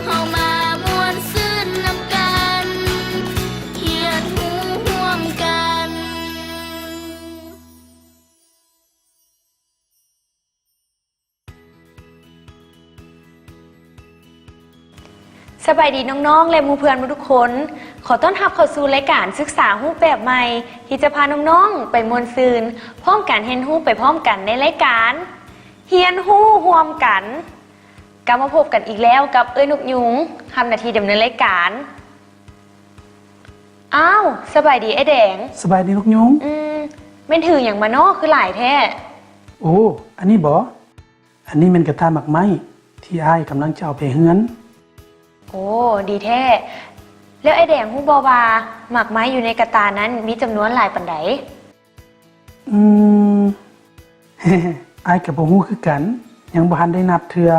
ເຮົາມາມ່ວນຊື່ນນຳກັນ ຮຽນຮູ້ຮ່ວມກັນ. ສະບາຍດີນ້ອງໆ ແລະ ໝູ່ເພື່ອນໝົດທຸກຄົນ. ຂໍຕ້ອນຮັບເຂົ້າສູ່ລາຍການສຶກສາຮູບແບບໃໝ່ ທີ່ຈະພານ້ອງໆໄປມ່ວນຊື່ນ ພ້ອມກັນຮຽນຮູ້ໄປພ້ອມກັນໃນລາຍການ ຮຽນຮູ້ຮ່ວມກັນ. ກັບມາພົບກັນອີກແລ້ວກັບເອື້ອຍນົກຍຸງ ຮັບໜ້າທີ່ດຳເນີນລາຍການ. ອ້າວ ສະບາຍດີອ້າຍແດງ. ສະບາຍດີນົກຍຸງ. ອືມ ແມ່ນຖືຫຍັງມານໍ ຄືຫຼາຍແທ້? ໂອ້ ອັນນີ້ບໍ? ອັນນີ້ແມ່ນກະຕ່າໝາກໄມ້ ທີ່ອ້າຍກຳລັງຈະເອົາໄປເຮືອນ. ໂອ້ ດີແທ້. ແລ້ວອ້າຍແດງຮູ້ບໍ່ວ່າ ໝາກໄມ້ຢູ່ໃນກະຕ່ານັ້ນມີຈຳນວນຫຼາຍປານໃດ? ອືມ ອ້າຍກະບໍ່ຮູ້ຄືກັນ, ຍັງບໍ່ທັນໄດ້ນັບເທື່ອ.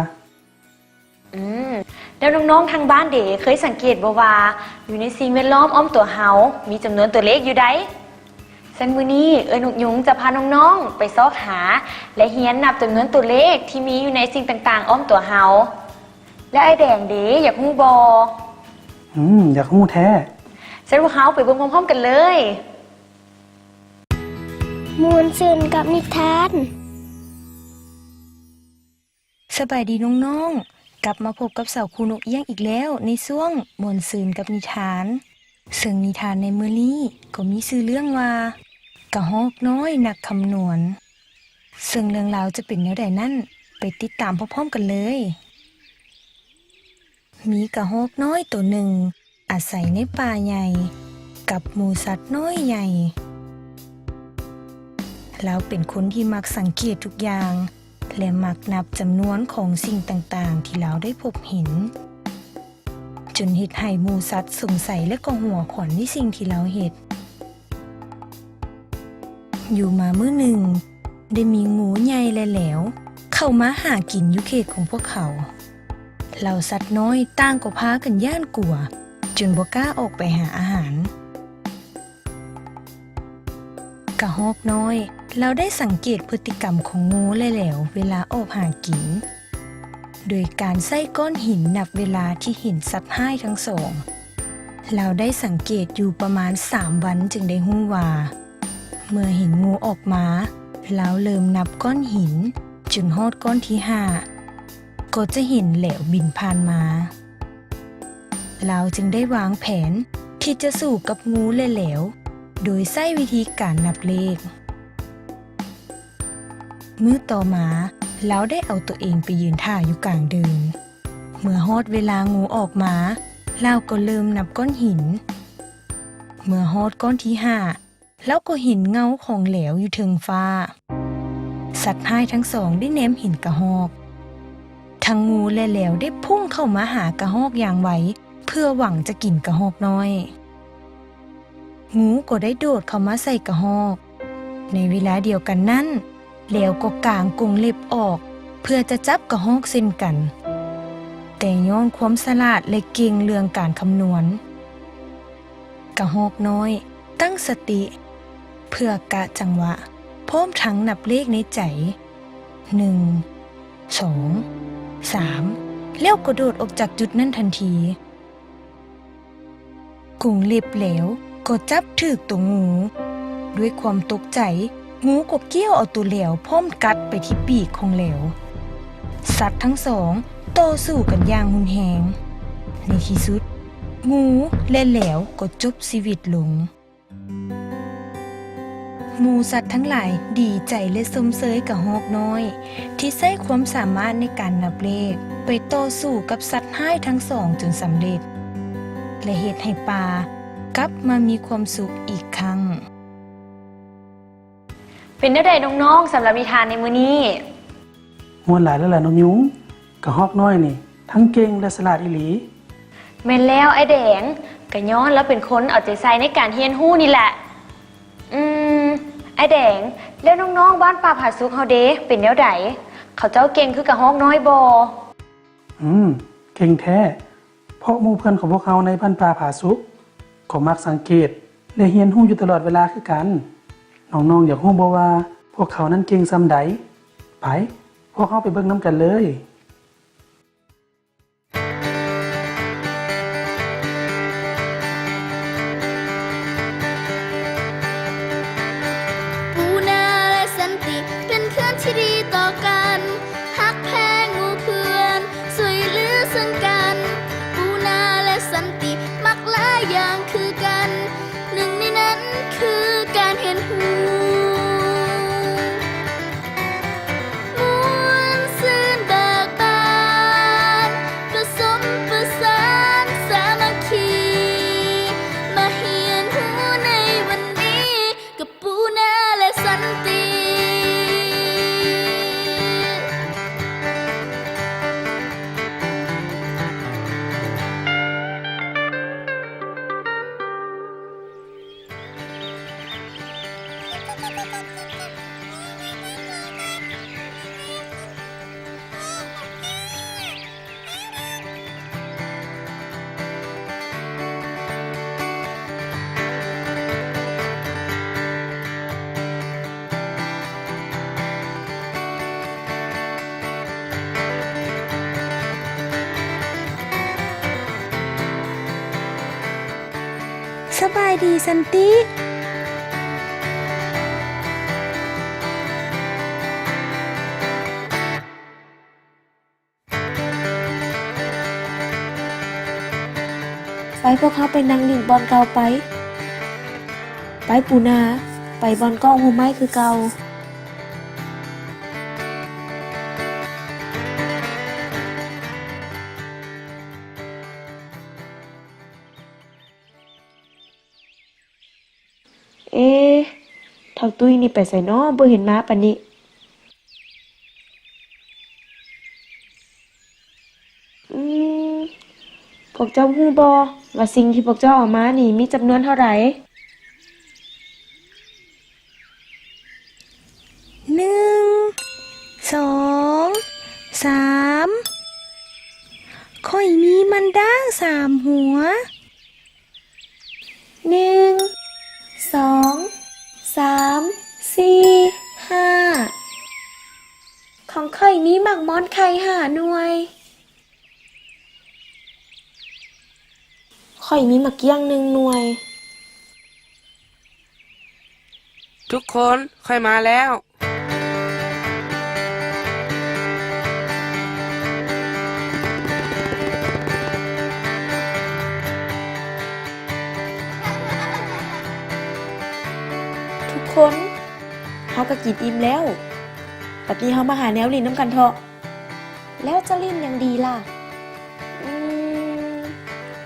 ອືມ ແລ້ວນ້ອງໆທາງບ້ານເດ ເຄີຍສັງເກດບໍ່ວ່າ ຢູ່ໃນສິ່ງແວດລ້ອມອ້ອມຕົວເຮົາ ມີຈຳນວນຕົວເລກຢູ່ໃດ? ຊັ້ນມື້ນີ້ເອື້ອຍນົກຍຸງຈະພານ້ອງໆໄປຊອກຫາ ແລະ ຮຽນນັບຈຳນວນຕົວເລກທີ່ມີຢູ່ໃນສິ່ງຕ່າງໆອ້ອມຕົວເຮົາ. ແລ້ວອ້າຍແດງເດ ຢາກຮູ້ບໍ່? ອືມ ຢາກຮູ້ແທ້. ຊັ້ນພວກເຮົາໄປເບິ່ງພ້ອມໆກັນເລີຍ. ມ່ວນຊື່ນກັບນິທານ. ສະບາຍດີນ້ອງໆ, ກັບມາພົບກັບສາວຄູນົກອຽງອີກແລ້ວ ໃນຊ່ວງມ່ວນຊື່ນກັບນິທານ. ເຊິ່ງນິທານໃນມື້ນີ້ກໍມີຊື່ເລື່ອງວ່າ ກະຮອກນ້ອຍນັກຄຳນວນ. ເຊິ່ງເລື່ອງລາວຈະເປັນແນວໃດນັ້ນ ໄປຕິດຕາມພ້ອມໆກັນເລີຍ. ມີກະຮອກນ້ອຍໂຕໜຶ່ງ ອາໄສໃນປ່າໃຫຍ່ ກັບໝູ່ສັດນ້ອຍໃຫຍ່. ລາວເປັນຄົນທີ່ມັກສັງເກດທຸກຢ່າງ ແລະ ມັກນັບຈຳນວນຂອງສິ່ງຕ່າງໆທີ່ລາວໄດ້ພົບເຫັນ, ຈົນເຮັດໃຫ້ໝູ່ສັດສົງໄສ ແລະ ກໍຫົວຂວັນໃນສິ່ງທີ່ລາວເຮັດ. ຢູ່ມາມື້ໜຶ່ງ ໄດ້ມີງູໃຫຍ່ ແລະ ແຫຼວ ເຂົ້າມາຫາກິນຢູ່ເຂດຂອງພວກເຂົາ. ເຫຼົ່າສັດນ້ອຍຕ່າງກໍພາກັນຢ້ານກົວ ຈົນບໍ່ກ້າອອກໄປຫາອາຫານ. ກະຮອກນ້ອຍ ລາວໄດ້ສັງເກດພຶດຕິກຳຂອງງູ ແລະ ແຫຼວ ເວລາອອກຫາກິນ ໂດຍການໃຊ້ກ້ອນຫີນນັບເວລາທີ່ເຫັນສັດຮ້າຍທັງສອງ. ລາວໄດ້ສັງເກດຢູ່ປະມານສາມວັນ ຈຶ່ງໄດ້ຮູ້ວ່າ ເມື່ອເຫັນງູອອກມາ, ລາວເລີ່ມນັບກ້ອນຫີນຈົນຮອດກ້ອນທີຫ້າ ກໍຈະເຫັນແຫຼວບິນຜ່ານມາ. ລາວຈຶ່ງໄດ້ວາງແຜນທີ່ຈະສູ້ກັບງູ ແລະ ແຫຼວ ໂດຍໃຊ້ວິທີການນັບເລກ. ມື້ຕໍ່ມາ, ລາວໄດ້ເອົາໂຕເອງໄປຢືນຖ້າຢູ່ກາງເດີ່ນ. ເມື່ອຮອດເວລາງູອອກມາ, ລາວກໍເລີ່ມນັບກ້ອນຫີນ. ເມື່ອຮອດກ້ອນທີຫ້າ, ລາວກໍເຫັນເງົາຂອງແຫຼວຢູ່ເທິງຟ້າ. ສັດຮ້າຍທັງສອງໄດ້ແນມເຫັນກະຮອກ. ທັງງູ ແລະ ແຫຼວໄດ້ພຸ່ງເຂົ້າມາຫາກະຮອກຢ່າງໄວ ເພື່ອຫວັງຈະກິນກະຮອກນ້ອຍ. ງູກໍໄດ້ໂດດເຂົ້າມາໃສ່ກະຮອກ. ໃນເວລາດຽວກັນນັ້ນ, ແຫຼວກໍກາງກົງເລັບອອກ ເພື່ອຈະຈັບກະຮອກເຊັ່ນກັນ. ແຕ່ຍ້ອນຄວາມສະຫຼາດ ແລະ ເກັ່ງເລື່ອງການຄຳນວນ, ກະຮອກນ້ອຍຕັ້ງສະຕິ ເພື່ອກະຈັງຫວະ ພ້ອມທັງນັບເລກໃນໃຈ ໜຶ່ງ ສອງ ສາມ ແລ້ວກໍໂດດອອກຈາກຈຸດນັ້ນທັນທີ. ກົງເລັບແຫຼວກໍຈັບຖືກໂຕງູ. ດ້ວຍຄວາມຕົກໃຈ, ງູກໍກ້ຽວເອົາໂຕແຫຼວພ້ອມກັດໄປທີ່ປີກຂອງແຫຼວ. ສັດທັງສອງຕໍ່ສູ້ກັນຢ່າງຮຸນແຮງ. ໃນທີ່ສຸດ, ງູ ແລະ ແຫຼວກໍຈົບຊີວິດລົງ. ໝູ່ສັດທັງຫຼາຍດີໃຈ ແລະ ຊົມເຊີຍກະຮອກນ້ອຍ ທີ່ໃຊ້ຄວາມສາມາດໃນການນັບເລກ ໄປຕໍ່ສູ້ກັບສັດຮ້າຍທັງສອງຈົນສຳເລັດ ແລະ ເຮັດໃຫ້ປ່າກັບມາມີຄວາມສຸກອີກຄັ້ງ. ເປັນແນວໃດນ້ອງໆ ສຳລັບນິທານໃນມື້ນີ້? ມ່ວນຫຼາຍແລ້ວລະນ້ອງຍຸງ. ກະຮອກນ້ອຍນີ້ທັງເກັ່ງ ແລະ ສະຫຼາດອີ່ຫຼີ. ແມ່ນແລ້ວອ້າຍແດງ, ກະຍ້ອນລາວເປັນຄົນເອົາໃຈໃສ່ໃນການຮຽນຮູ້ນີ້ແຫຼະ. ອືມ, ອ້າຍແດງ, ແລ້ວນ້ອງໆ ບ້ານປ່າຜາສຸກເຮົາເດ ເປັນແນວໃດ? ເຂົາເຈົ້າເກັ່ງຄືກະຮອກນ້ອຍບໍ່? ອືມ, ເກັ່ງແທ້. ເພາະໝູ່ເພື່ອນຂອງພວກເຮົາໃນບ້ານປ່າຜາສຸກ ກໍມັກສັງເກດ ແລະ ຮຽນຮູ້ຢູ່ຕະຫຼອດເວລາຄືກັນ. ນ້ອງໆ ຢາກຮູ້ບໍ່ວ່າພວກເຂົານັ້ນເກັ່ງສ່ຳໃດ? ໄປ, ພວກເຮົາໄປເບິ່ງນຳກັນເລີຍ. ສະບາຍດີສັນຕິ. ໄປ, ພວກເຮົາໄປນັ່ງຫຼິ້ນບ່ອນເກົ່າໄປ. ໄປປູນາ, ໄປບ່ອນກ້ອງຮົ່ມໄມ້ຄືເກົ່າ. ເອ ເຖົ້າຕຸ້ຍນີ້ໄປໃສນໍ ບໍ່ເຫັນມາປານນີ້? ອືມ ພວກເຈົ້າຮູ້ບໍ່ວ່າສິ່ງທີ່ພວກເຈົ້າເອົາມານີ້ມີຈຳນວນເທົ່າໃດ? ໜຶ່ງ ສອງ ສາມ ຂ້ອຍມີມັນດ້າງສາມຫົວ. ໜຶ່ງ ສອງ ສາມ ສີ່ ຫ້າ ຂອງຂ້ອຍມີໝາກມ່ອນໄຂ່ຫ້າໜ່ວຍ. ຂ້ອຍມີໝາກກ້ຽງໜຶ່ງໜ່ວຍ. ທຸກຄົນ, ຂ້ອຍມາແລ້ວ. ທຸກຄົນ, ເຮົາກໍກິນອີ່ມແລ້ວ. ບັດນີ້ເຮົາມາຫາແນວຫຼິ້ນນຳກັນເຖາະ. ແລ້ວຈະຫຼິ້ນຫຍັງດີລະ? ອືມ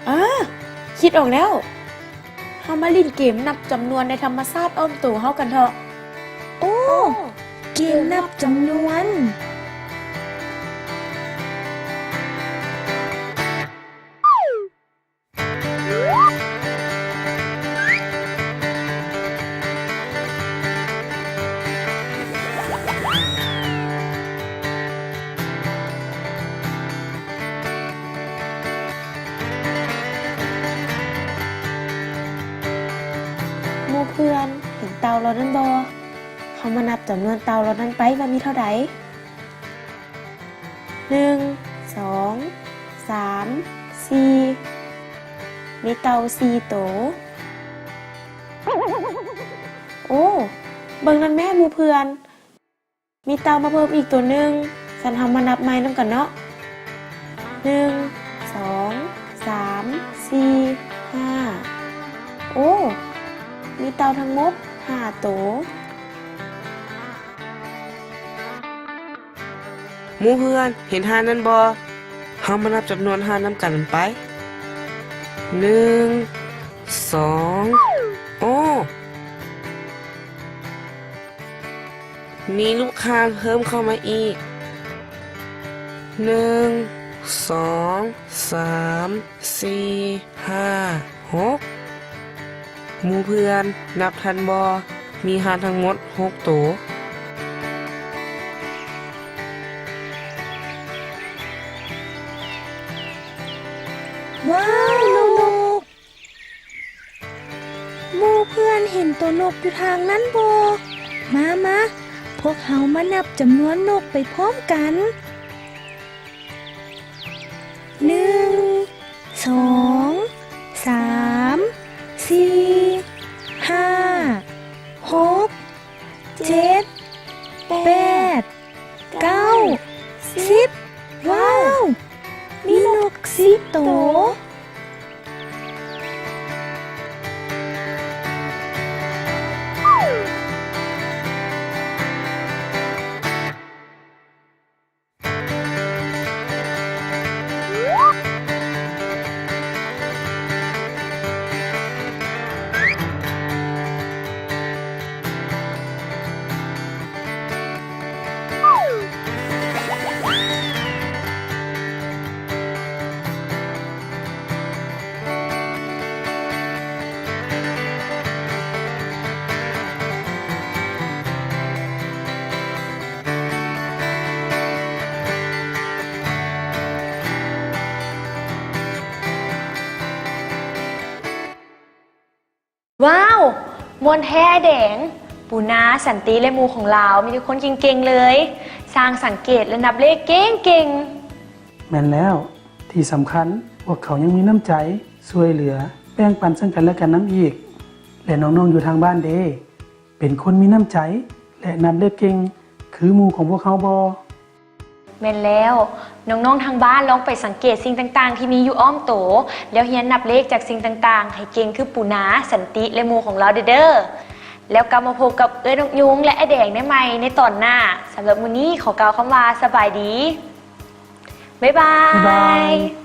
ອາ ຄິດອອກແລ້ວ. ເຮົາມາຫຼິ້ນເກມນັບຈຳນວນໃນທຳມະຊາດອ້ອມໂຕເຮົາກັນເຖາະ. ໂອ້ ເກມນັບຈຳນວນ. ໝູ່ເພື່ອນເຫັນເຕົ່າເຫຼົ່ານັ້ນບໍ່? ເຮົາມານັບຈຳນວນເຕົ່າເຫຼົ່ານັ້ນໄປວ່າມີເທົ່າໃດ. ໜຶ່ງ ສອງ ສາມ ສີ່ ມີເຕົ່າສີ່ໂຕ. ໂອ້ ເບິ່ງນັ້ນແມ້ໝູ່ເພື່ອນ. ມີເຕົ່າມາເພີ່ມອີກໂຕໜຶ່ງ. ຊັ້ນເຮົາມານັບໃໝ່ນຳກັນເນາະ. ໜຶ່ງ ສອງ ສາມ ສີ່ ຫ້າ. ໂອ້ ມີເຕົ່າທັງໝົດຫ້າໂຕ. ໝູ່ເພື່ອນເຫັນຫ່ານນັ້ນບໍ່? ເຮົາມານັບຈຳນວນຫ່ານນຳກັນໄປ. ໜຶ່ງ ສອງ ໂອ້ ມີລູກຫ່ານເພີ່ມເຂົ້າມາອີກ. ໜຶ່ງ ສອງ ສາມ ສີ່ ຫ້າ ຫົກ. ໝູ່ເພື່ອນນັບທັນບໍ່? ມີຫ່ານທັງໝົດຫົກໂຕ. ວ້າວ ນົກ! ໝູ່ເພື່ອນເຫັນໂຕນົກຢູ່ທາງນັ້ນບໍ່? ມາ ມາ, ພວກເຮົາມານັບຈຳນວນນົກໄປພ້ອມກັນ. ໜຶ່ງ ສອງ ສາມ ສີ່ ຫ້າ ຫົກ ເຈັດ ແປດ ເກົ້າ ສິບ. ວ້າວ! ມີນົກສິບໂຕ. ວ້າວ! ມ່ວນແທ້ອ້າຍແດງ. ປູນາ, ສັນຕິ ແລະ ໝູ່ຂອງລາວ ມີແຕ່ຄົນເກັ່ງໆເລີຍ. ຊ່າງສັງເກດ ແລະ ນັບເລກເກັ່ງໆ. ແມ່ນແລ້ວ. ທີ່ສຳຄັນ, ພວກເຂົາຍັງມີນ້ຳໃຈຊ່ວຍເຫຼືອ, ເປັ ແບ່ງປັນເຊິ່ງກັນແລະກັນນຳອີກ. ແລະ ນ້ອງໆຢູ່ທາງບ້ານເດ ເປັນຄົນມີນ້ຳໃຈ ແລະ ນັບເລກເກັ່ງຄືໝູ່ຂອງພວກເຮົາບໍ່? ແມ່ນແລ້ວ, ນ້ອງໆທາງບ້ານລອງໄປສັງເກດສິ່ງຕ່າງໆທີ່ມີຢູ່ອ້ອມໂຕ ແລ້ວຮຽນນັບເລກຈາກສິ່ງຕ່າງໆໃຫ້ເກັ່ງຄືປູນາ, ສັນຕິ ແລະ ໝູ່ຂອງລາວເດີ້. ແລ້ວກັບມາພົບກັບເອື້ອຍນົກຍຸງ ແລະ ອ້າຍແດງໄດ້ໃໝ່ໃນຕອນໜ້າ. ສຳລັບມື້ນີ້ຂໍກ່າວຄຳວ່າສະບາຍດີ. ບາຍບາຍ. ບາຍບາຍ.